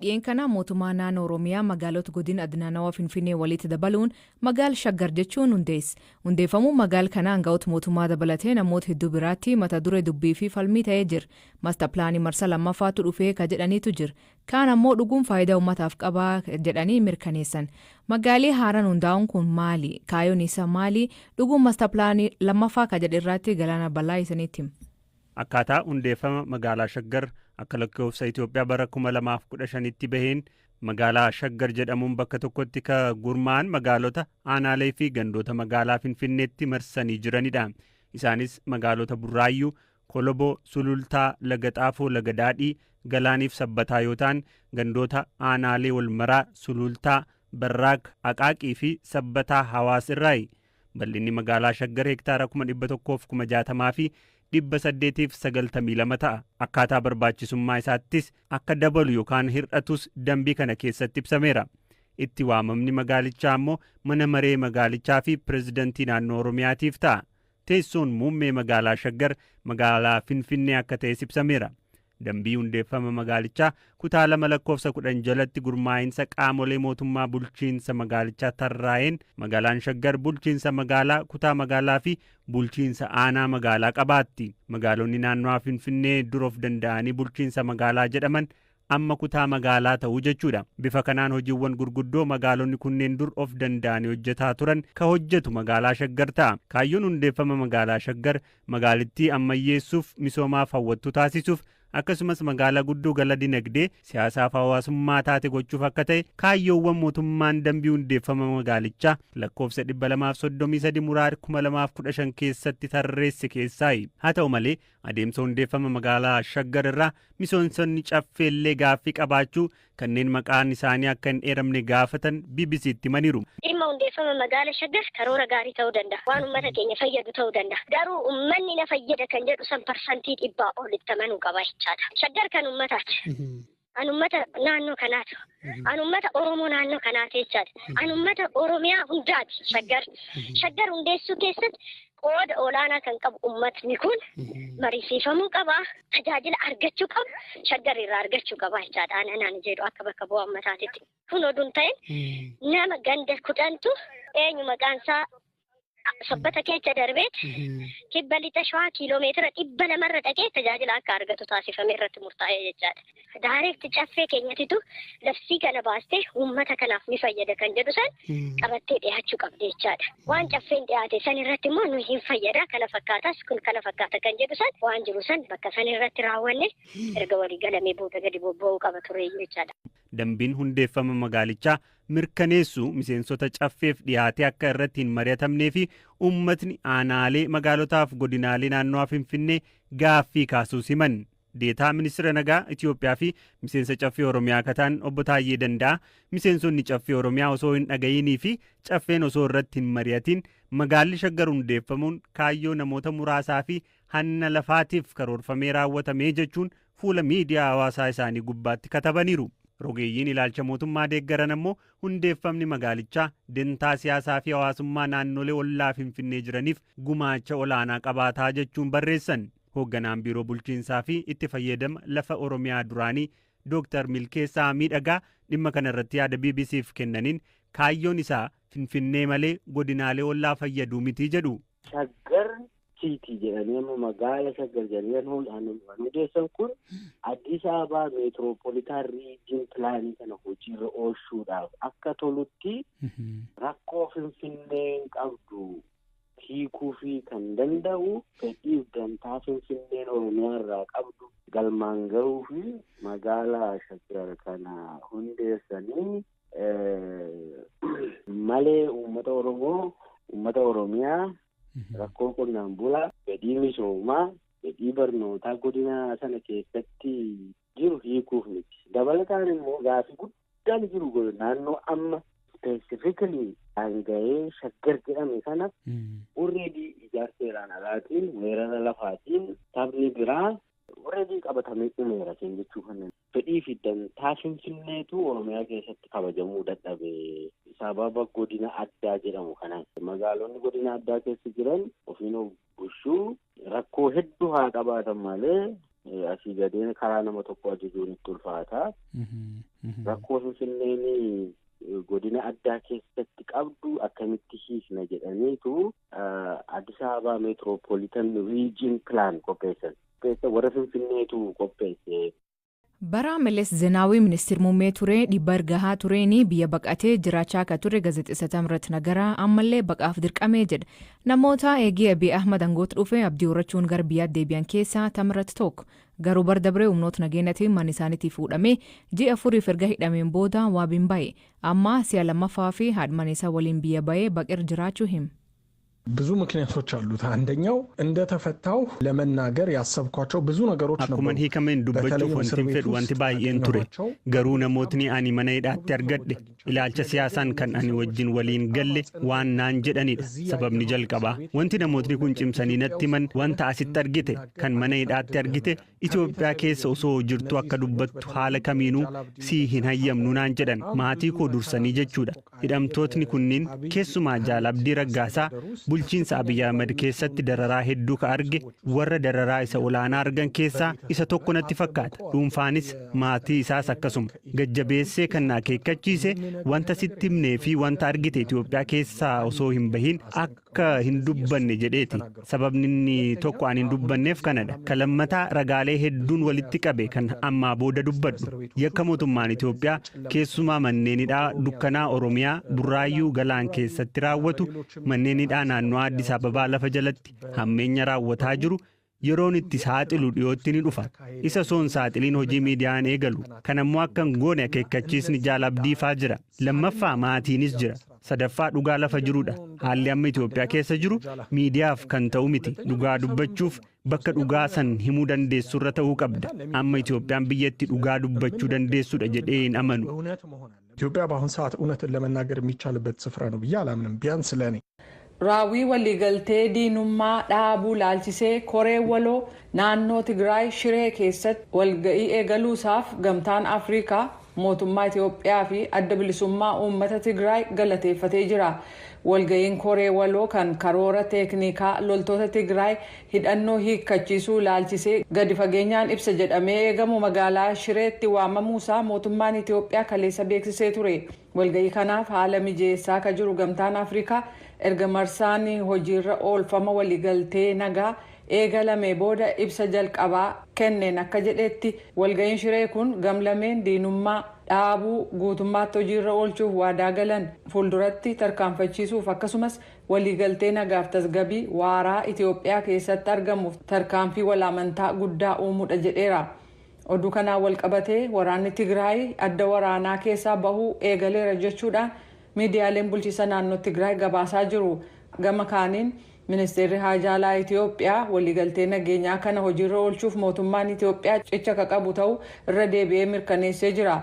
Dhiyeen kana mootummaa naannoo Oromiyaa magaalota godina Adinaanawaa Finfinnee walitti dabaluun magaala Shaggar jechuun hundeesse. Hundeeffamuun magaala kanaa aangawoota mootummaa dabalatee namoota hedduu biraatti mata duree dubbii fi falmii ta'ee jira. Master pilaanii marsaa lammaffaatu dhufee ka jedhaniitu jira. Kaan ammoo dhuguun faayidaa uummataaf qabaa jedhanii mirkaneessan. Magaalii haaraan hundaa'uun kun maali? Kaayyoon isaa maali? Dhuguun master pilaanii lammaffaa ka jedhe irratti Galaana Balaa isinitti hima. Akkaataa hundeeffama magaalaa Shaggar akka lakkoofsa Itoophiyaa bara 2015tti baheen, magaalaa Shaggar jedhamuun bakka tokkotti ka gurmaa'an magaalota, aanaalee fi gandoota magaalaa Finfinneetti marsanii jiranidha. Isaanis magaalota Burraayyuu, Koloboo, Sulultaa, Laga Xaafoo, Laga Daadhii, Galaaniif Sabbataa yoo ta'an, gandoota aanaalee Walmaraa, Sulultaa, Barraak, Aqaaqii fi Sabbataa Hawaas irraayi. Bal'inni magaalaa Shaggar hektaara 160,892 ta'a. Akkaataa barbaachisummaa isaattis akka dabalu yookaan hir'atus dambii kana keessatti ibsameera. Itti waamamni magaalichaa ammoo mana maree magaalichaa fi pireezidantii naannoo Oromiyaatiif ta'a. Teessoon muummee magaalaa Shaggar magaalaa Finfinnee akka ta'es ibsameera. Dambii hundeeffama magaalichaa kutaa 2 lakkoofsa 10 jalatti gurmaa'insa qaamolee mootummaa bulchiinsa magaalichaa tarraa'een, magaalaan Shaggar bulchiinsa magaalaa, kutaa magaalaa fi bulchiinsa aanaa magaalaa qabaatti. Magaalonni naannawaa Finfinnee dur of danda'anii bulchiinsa magaalaa jedhaman amma kutaa magaalaa ta'uu jechuudha. Bifa kanaan hojiiwwan gurguddoo magaalonni kunneen dur of danda'anii hojjetaa turan ka hojjetu magaalaa Shaggar ta'a. Kaayyoon hundeeffama magaalaa Shaggar magaalittii ammayyeessuuf, misoomaaf hawwattuu taasisuuf, akkasumas magaalaa guddoo gala dinagdee, siyaasaaf hawaasummaa taate gochuuf akka ta'e kaayyoowwan mootummaan dambii hundeeffama magaalichaa lakkoofsa 233 muraa 2015 keessatti tarreesse keessaayi. Haa ta'u malee, adeemsa hundeeffama magaalaa Shaggar irraa miseensonni caffeellee gaaffii qabaachuu kanneen maqaan isaanii akka hin eeramne gaafatan BBC'tti himaniiru. Dhimma hundeeffama magaala Shaggar karoora gaarii ta'uu danda'a. Waan uummata keenya fayyadu ta'uu danda'a. Garuu uummanni na fayyada kan jedhu san 100% olitti amanuu qaba jechaadha. Shaggar kan uummataati. An uummata naannoo kanaati. An uummata Oromoo naannoo kanaati jechaadha. An uummata Oromiyaa hundaati Shaggar. Shaggar hundeessuu keessatti qooda olaanaa kan qabu uummatni kun mariisiifamuu qaba. Tajaajila argachuu qaba. Shaggar irraa argachuu qaba jechaadha. Anaan jedhu akka bakka bu'aa uummataatitti. Kun oduun ta'e nama ganda 10tu eenyu maqaan isaa Sabbata keessa darbeet kibba lixa Shawaa kiiloomeetira 200rra dhaqee tajaajila akka argatu taasifame irratti murtaa'ee jechaadha. Direct caffee keenyatitu labsii kana baastee uummata kanaaf ni fayyada kan jedhu san qabattee dhiyaachuu qabdi jechaadha. Waan caffeen dhiyaate san irratti immoo nu hin fayyada, kana fakkaatas, kun kana fakkaata kan jedhu san waan jiru san bakka san irratti raawwanne erga walii galamee booda gadi bobba'uu qaba ture jechaadha. Dambiin hundeeffama magaalichaa mirkaneessu miseensota caffeef dhiyaatee akka irratti hin mari'atamnee fi uummatni aanaalee, magaalotaaf godinaalee naannawaa Finfinnee gaaffii kaasuus himan. Deetaa ministeera nagaa Itoophiyaa fi miseensa caffee Oromiyaa akka ta'an obbo Taayyee Danda'a, miseensonni caffee Oromiyaa osoo hin dhaga'inii fi caffeen osoo irratti hin mari'atin magaalli Shaggar hundeeffamuun kaayyoo namoota muraasaa fi hanna lafaatiif karoorfamee raawwatamee jechuun fuula miidiyaa hawaasaa isaanii gubbaatti katabaniiru. Rogeeyyiin ilaalcha mootummaa deeggaran ammoo hundeeffamni magaalichaa dantaa siyaasaa fi hawaasummaa naannolee ollaa Finfinnee jiraniif gumaacha olaanaa qabaataa jechuun barreessan. Hoogganaan biiroo bulchiinsaa fi itti fayyadama lafa Oromiyaa duraanii Dooktar Milkeessaa Miidhagaa dhimma kana irratti yaada BBCf kennaniin, kaayyoon isaa Finfinnee malee godinaalee ollaa fayyaduu miti jedhu. Shaggar City jedhanii amma magaala Shaggar jedhanii kan hundeessan kun Addis Ababaa Metropolitan Region Pilaanii kana hojiirra oolchuudhaaf akka tolutti rakkoo Finfinneen qabdu hiikuu fi kan danda'u, fedhiif dantaa Finfinneen Oromiyaa irraa qabdu galmaan gahuu fi magaalaa Shaggar kana hundeessanii malee uummata Oromoo, uummata Oromiyaa, rakkoo qonnaan bulaa, fedhii misoomaa, fedhii barnootaa godina sana keessatti jiru hiikuuf miti. Dabalataan immoo gaafii guddaan jiru naannoo amma specifically daanga'ee Shaggar jedhame kana already ijaarsa seeraan alaatiin, weerara lafaatiin sabni biraa already qabatamee dhumeera siin jechuu kana. Fedhii fi dantaa Finfinneetu Oromiyaa keessatti kabajamuu dadhabe sababa godina addaa jedhamu kanaan. Magaalonni godina addaa keessa jiran ofiin of bulchuu rakkoo hedduu haa qabaatan malee Asii gadeen karaa nama tokko ajajuun itti ulfaata. Rakkoo Finfinneen godina addaa keessatti qabdu akkamitti hiikna jedhaniitu Addis Ababa Metropolitan Region Plan qopheessan. Warra Finfinneetu qopheesse. Bara Meles Zeenaawii ministeera muummee ture dhibba ergahaa tureeni biyya baqatee jiraachaa akka ture gaazexeessa Tamrat Nagaraa ammallee baqaaf dirqamee jedha. Namoota eegee Abiy Ahmad aangootti dhufe abdii horachuun gara biyyaatti deebi'an keessaa Tamrat tokko. Garuu bara dabree humnoota nageenyatiin mana isaaniitii fuudhamee ji'a 4f erga hidhameen booda waabiin ba'e. Amma si'a lammaffaa fi haadha mana isaa waliin biyya ba'ee baqir jiraachuu hima. ብዙ ምክንያቶች አሉት። አንደኛው እንደተፈታው ለመናገር ያሰብኳቸው ብዙ ነገሮች ነበሩ። Akkuman hiikameen dubbachuuf wanti fedhu wanti baay'een ture. Garuu namootni ani mana hidhaatti argadhe ilaalcha siyaasaan kan ani wajjin waliin galle waan naan jedhanidha. Sababni jalqabaa wanti namootni kun cimsanii natti himan, wanta asitti argite, kan mana hidhaatti argite, Itoophiyaa keessa osoo jirtu akka dubbattu haala kamiinuu sii hin hayyamnu naan jedhan, maatii koo dursanii jechuudha. Hidhamtootni kunniin, keessumaa Jaal Abdii Raggaasaa, bulchiinsa Abiyyi Ahmad keessatti dararaa hedduu ka arge, warra dararaa isa olaanaa argan keessaa isa tokko natti fakkaata. Dhuunfaanis maatii isaas akkasuma. Gajjabeessee kan na akeekkachiise, wanta sitti himnee fi wanta argite Itoophiyaa keessaa osoo hin bahin akka hin dubbanne jedheeti. Sababni inni tokko ani hin dubbanneef kanadha. Ka lammataa, ragaalee hedduun walitti qabe kan ammaa booda dubbadhu. Yakka mootummaan Itoophiyaa keessumaa manneen hidhaa dukkanaa Oromiyaa Burraayyuu Galaan keessatti raawwatu, manneen hidhaa naannoo Addis Ababaa lafa jalatti hammeenya raawwataa jiru yeroon itti saaxilu dhiyootti ni dhufa. Isa osoo hin saaxiliin hojii miidiyaan eegalu. Kan ammoo akka hin goone akeekkachiisni Jaal Abdiifaa jira. Lammaffaa, maatiinis jira. Sadaffaa, dhugaa lafa jirudha. Haalli amma Itoophiyaa keessa jiru miidiyaaf kan ta'u miti. Dhugaa dubbachuuf bakka dhugaa san himuu dandeessurra ta'uu qabda. Amma Itoophiyaan biyyatti dhugaa dubbachuu dandeessudha jedhee hin amanu. ኢትዮጵያ በአሁን ሰዓት እውነትን ለመናገር የሚቻልበት ስፍራ ነው ብዬ አላምንም፣ ቢያንስ ለእኔ። Raawwii waliigaltee diinummaa dhaabuu laalchisee koree waloo naannoo Tigraay Shiree keessatti walga'ii eegaluusaaf Gamtaan Afrikaa mootummaa Itiyoophiyaa fi Adda Bilisummaa Uummata Tigraay galateeffatee jira. Walga'iin koree waloo kan karoora teeknikaa loltoota Tigraay hidhannoo hiikkachiisuu laalchisee gadi fageenyaan ibsa jedhamee eegamu magaalaa Shireetti waamamuusaa mootummaan Itiyoophiyaa kaleessa beeksisee ture. Walga'ii kanaaf haala mijeessaa ka jiru Gamtaan Afrikaa erga marsaan hojiirra oolfama waliigaltee nagaa eegalame booda ibsa jalqabaa kenneen akka jedhetti, walga'iin Shiree kun gamlameen diinummaa dhaabuu guutummaatti hojiirra oolchuuf waadaa galan fuulduratti tarkaanfachiisuuf, akkasumas waliigaltee nagaaf tasgabbii waaraa Itiyoophiyaa keessatti argamuuf tarkaanfii walamantaa guddaa uumuudha jedheera. Oduu kanaan walqabatee waraanni Tigraay adda waraanaa keessaa bahuu eegaleera jechuudhaan miidiyaaleen bulchiisa naannoo Tigraay gabaasaa jiru. Gama kaaniin, ministeerri haajaa alaa Itiyoophiyaa waliigaltee nageenyaa kana hojiirra oolchuuf mootummaan Itiyoophiyaa cicha ka qabu ta'uu irra deebi'ee mirkaneessee jira.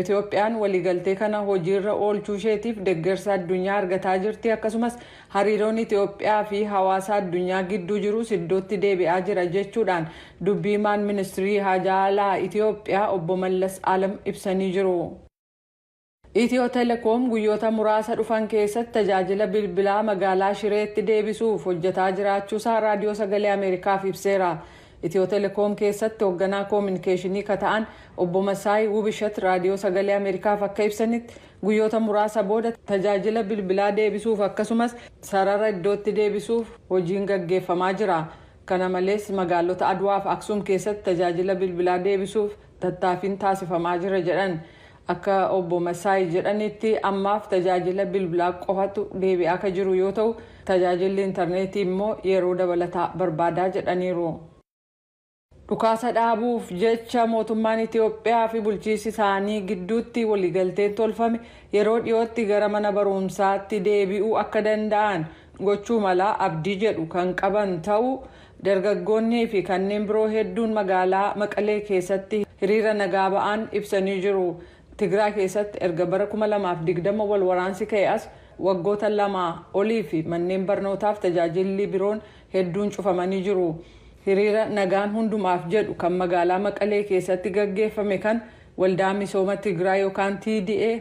Itiyoophiyaan waliigaltee kana hojiirra oolchuu isheetiif deeggarsa addunyaa argataa jirti, akkasumas hariiroon Itiyoophiyaa fi hawaasa addunyaa gidduu jirus iddootti deebi'aa jira jechuudhaan dubbii himaan ministirii haajaa alaa Itiyoophiyaa obbo Mallas Alam ibsanii jiru. Itiyoo Telekoom guyyoota muraasa dhufan keessatti tajaajila bilbilaa magaalaa Shireetti deebisuuf hojjetaa jiraachuusaa Raadiyoo Sagalee Ameerikaaf ibseera. Itiyoo Telekoom keessatti hoogganaa koominikeeshinii ka ta'an obbo Masaay Wubishat Raadiyoo Sagalee Ameerikaaf akka ibsanitti, guyyoota muraasa booda tajaajila bilbilaa deebisuuf akkasumas sarara iddootti deebisuuf hojiin gaggeeffamaa jira. Kana malees, magaalota Adwaa fi Aksuum keessatti tajaajila bilbilaa deebisuuf tattaaffiin taasifamaa jira jedhan. Akka obbo Masaay jedhanitti, ammaaf tajaajila bilbilaa qofatu deebi'aa akka jiru yoo ta'u, tajaajilli intarneetii immoo yeroo dabalataa barbaadaa jedhaniiru. Dhukaasa dhaabuuf jecha mootummaan Itiyoophiyaa fi bulchiinsi isaanii gidduutti waliigalteen tolfame yeroo dhiyootti gara mana barumsaatti deebi'uu akka danda'an gochuu mala abdii jedhu kan qaban ta'uu dargaggoonnii fi kanneen biroo hedduun magaalaa Maqalee keessatti hiriira nagaa ba'an ibsanii jiru. Tigraay keessatti erga bara 2020 wal waraansi ka'e as waggoota 2 olii fi manneen barnootaaf tajaajilli biroon hedduun cufamanii jiru. Hiriira nagaan hundumaaf jedhu kan magaalaa Maqalee keessatti gaggeeffame kan Waldaa Misooma Tigraay yookaan TDA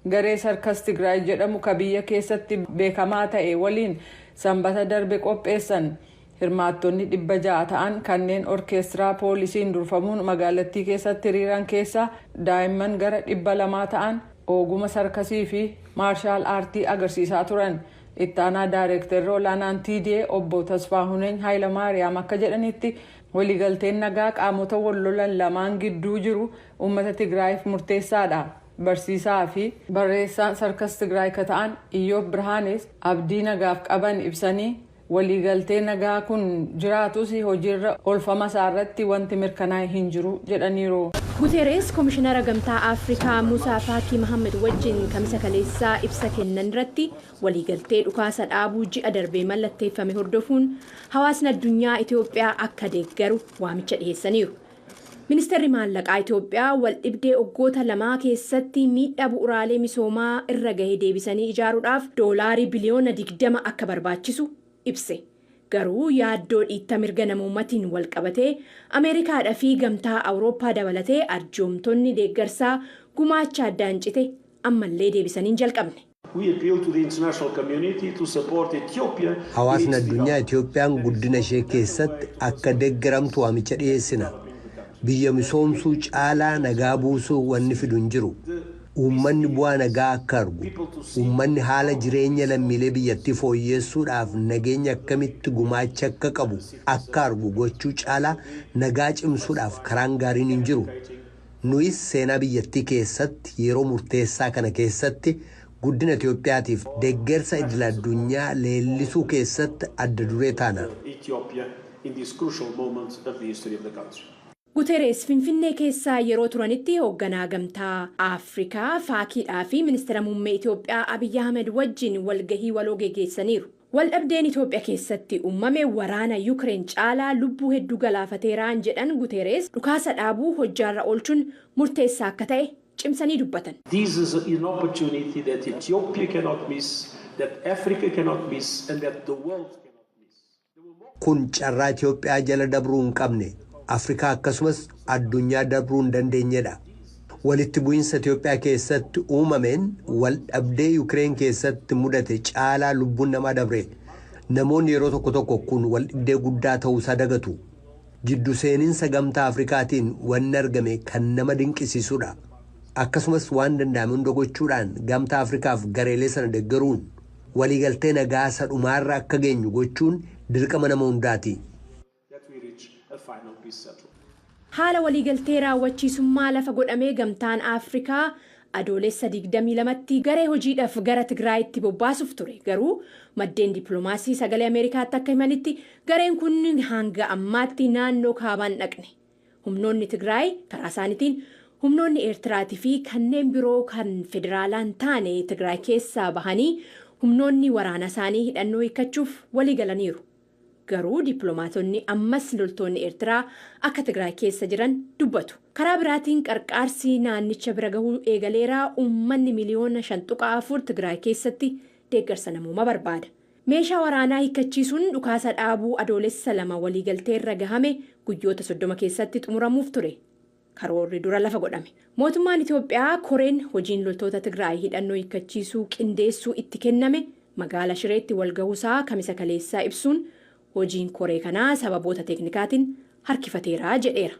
garee Sarkas Tigraay jedhamu ka biyya keessatti beekamaa ta'e waliin Sanbata darbe qopheessan. Hirmaattonni 600 ta'an kanneen orkeestiraa poolisiin durfamuun magaalattii keessatti hiriiran keessa daa'imman gara 200 ta'an oguma sarkasii fi martial artii agarsiisaa turan. Ittaanaa daayireektarri olaanaan TDA obbo Tasfaahuneny Haayilamaariyaam akka jedhanitti, waliigalteen nagaa qaamota wal lolan lamaan gidduu jiru uummata Tigraayiif murteessaadha. Barsiisaa fi barreessaan sarkas Tigraay ka ta'an Iyyoob Birhaanes abdii nagaaf qaban ibsanii, waliigaltee nagaa kun jiraatus hojiirra oolfama isaarratti wanti mirkanaa'e hin jiru jedhaniiru. Guteeres Komishinara Gamtaa Afrikaa Musaa Faakii Mahammed wajjin Kamisa kaleessaa ibsa kennan irratti, waliigaltee dhukaasa dhaabuu ji'a darbee mallatteeffame hordofuun hawaasni addunyaa Itoophiyaa akka deeggaru waamicha dhiyeessaniiru. Ministeerri maallaqaa Itoophiyaa wal dhibdee waggoota 2 keessatti miidhaa bu'uuraalee misoomaa irra gahee deebisanii ijaaruudhaaf doolaarii biliyoona 20 akka barbaachisu ibse. Garuu yaaddoo dhiitta mirga namoomaatiin wal qabatee Ameerikaadhaa fi Gamtaa Awurooppaa dabalatee arjoomtonni deeggarsaa gumaacha addaan cite ammallee deebisanii hin jalqabne. Hawaasni addunyaa Itoophiyaan guddina ishee keessatti akka deeggaramtu waamicha dhiyeessina. Biyya misoomsuu caalaa nagaa buusuu wanni fidu hin jiru. Uummanni bu'aa nagaa akka argu, uummanni haala jireenya lammiilee biyyattii fooyyessuudhaaf nageenya akkamitti gumaacha akka qabu akka argu gochuu caalaa nagaa cimsuudhaaf karaan gaariin hin jiru. Nuyis seenaa biyyattii keessatti yeroo murteessaa kana keessatti guddina Itoophiyaatiif deeggarsa idil addunyaa leellisuu keessatti adda duree taana. Guteres Finfinnee keessaa yeroo turanitti hoogganaa Gamtaa Afrikaa Faakiidhaa fi ministeera muummee Itoophiyaa Abiyyi Ahmed wajjin walgahii waloo geggeessaniiru. Waldhabdeen Itoophiyaa keessatti uumame waraana Yukireen caalaa lubbuu hedduu galaafateeraan jedhan Guteres, dhukaasa dhaabuu hojjaarra oolchuun murteessaa akka ta'e cimsanii dubbatan. This is an opportunity that Ethiopia cannot miss, that Africa cannot miss, and that the world cannot miss. Kun carraa Itoophiyaa jala dabruu hin qabne, Afrikaa akkasumas addunyaa dabruu hin dandeenyedha. Walitti bu'iinsa Itoophiyaa keessatti uumameen wal dhabdee Yukireen keessatti mudate caalaa lubbuun namaa dabre. Namoonni yeroo tokko tokko kun wal dhibdee guddaa ta'uusaa dagatu. Jiddu seeninsa Gamtaa Afrikaatiin wanni argame kan nama dinqisiisudha. Akkasumas waan danda'ame hunda gochuudhaan Gamtaa Afrikaaf gareelee sana deeggaruun waliigaltee nagaa isa dhumaarra akka geenyu gochuun dirqama nama hundaati. Haala waliigaltee raawwachiisummaa lafa godhamee Gamtaan Afrikaa Adoolessa 22tti garee hojiidhaaf gara Tigraayitti bobbaasuuf ture. Garuu maddeen dippiloomaasii Sagalee Ameerikaatti akka himanitti, gareen kun hanga ammaatti naannoo kaabaan dhaqne. Humnoonni Tigraay karaa isaaniitiin humnoonni Eertiraatii fi kanneen biroo kan federaalaan taane Tigraay keessaa bahanii humnoonni waraana isaanii hidhannoo hiikkachuuf walii galaniiru. Garuu dippiloomaatonni ammas loltoonni Eertiraa akka Tigraay keessa jiran dubbatu. Karaa biraatiin qarqaarsi naannicha bira gahuu eegaleeraa. Uummanni miliyoona 5.4 Tigraay keessatti deeggarsa namoomaa barbaada. Meeshaa waraanaa hiikkachiisuun dhukaasa dhaabuu Adoolessa 2 waliigalteerra gahame guyyoota 30 keessatti xumuramuuf ture. Karoorri dura lafa godhame. Mootummaan Itoophiyaa koreen hojiin loltoota Tigraay hidhannoo hiikkachiisuu qindeessuu itti kenname magaala Shireetti walgahuusaa Kamisa kaleessaa ibsuun, hojiin koree kanaa sababoota teeknikaatiin harkifateera jedheera.